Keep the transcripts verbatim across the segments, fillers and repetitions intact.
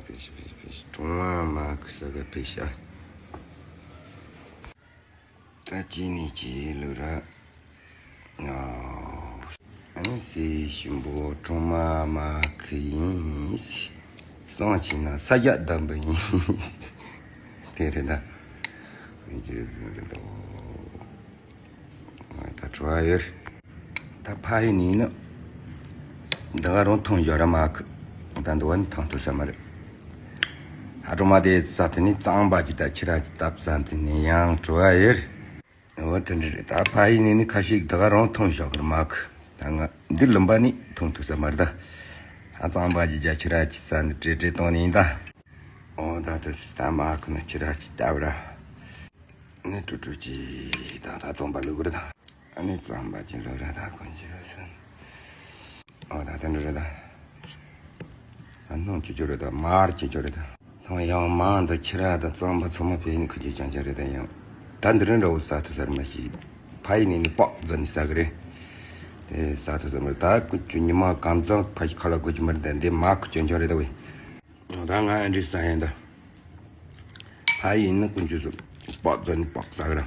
ཕེ་ཤ་ཕེ་ཤ་ཕེ་ཤ། གྲོང་མ་མ་ཁི་ས་ག་ཕེ་ཤ། ད་ཅི་ནི་ཅི་ལུ་ར། ཨོ། ཨ་ནི་སེ་ཞིམ་པོ་གྲོང་མ་མ་ཁི་ཡིན། སང་ཕྱིན་ན་ས་རྒྱ་བསྡམས་པ་ཡིན། དེ་རེད་ད། ད་བྲོ་བ་ཡོད། ད་ཕ་ཡི་ནི་ནི། འདི་ག་རང་ཐོང་ཡོད་ར་མ་ཁི། ད་འདི་བ་ནི་ཐོང་ཐུབ་ས་མ་རེད། ཨ་གྲོང་མ་དེ་ས་དེ་ནི་གཙང་པ་ཅིག་ད་ཕྱི་ར་ཅིག་བཏབ་ས་དེ་ནི་ཡང་བྲོ་བ་ཡོད། འོ་དེ་འདྲ་རེད། ད་ཕ་ཡི་ནི་ནི་ཁ་ཤས་འདི་ག་རང་ཐོང་ཞོག་གི་ར་མ་ཁི། ད་ང་འདི་ལུམ་པ་ནི་ཐོང་ཐུབ་ས་མ་རེད་ད། ཨ་གཙང་པ་ཅིག་རྒྱ་ཕྱི་ར་ཅིག་ས་ནི་བྲེ་བྲེ་གཏོང་ནི་ཡིན་ད། འོ་ད་དེ་ད་མ་ཁི་ནི་ཕྱི་ར་ཅིག་བཏབ་ར། ནི་ཀྲུ་ཀྲུ་ཅི་ད་ད་རྩམ་པ་ལུག་རེད་ད། ཨ་ནི་རྩམ་པ་ཅི་ལོ་རེད་ད་གོན་ཅི་ཡོད་སོན། ཨོ་ད་དེ་འདྲ་རེད་ད། ཨ་སྣང་ཅི་ཅི་རེད་ད་མར་ཅི་ཅི་རེད་ད། ཐང་ཡང་མང་དུ་ཕྱི་ར་ད་རྩམ་པ་ཚང་མ་ཕེ་ནི་ཁུ་ཅི་ཅང་ཅི་རེད་ད་ཡང་། ད་འདི་རིང་འདྲ་བོ་ས་ཐུ་སར་མ་ཤི། ཕ་ཡི་ནི་ནི་པག་ཛ་ནི་ས་གི་རེད། དེ་ས་ཐུ་སར་མ་རེད་ད་ཀུ་ཅུ་ཉི་མ་གམ་ཚང་ཕ་ཤི་ཁ་ལ་གོ་ཅི་མ་རེད་ད་འདི་མ་ཁུ་ཅང་ཅང་རེད་ད་བས། ད་ང་ཨ་འདྲི་ས་ཡིན་ད། ཕ་ཡིན་ནི་ཀུན་སྤྱོད་སུ་པག་ཙ་ནི་པག་ཟ་གི་ར།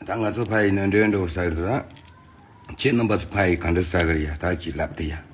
ད་ང་ཚོ་ཕ་ཡིན་ནི་འདྲེ་འགྲོ་ཟ་གི་ར། ཁྱེད་རྣམ་པ་ཚོ་ཕ་ཡི་ག་འདྲ་ཟ་གི་ར་ཡ་ད་ཅི་ལབ་དེ་ཡ།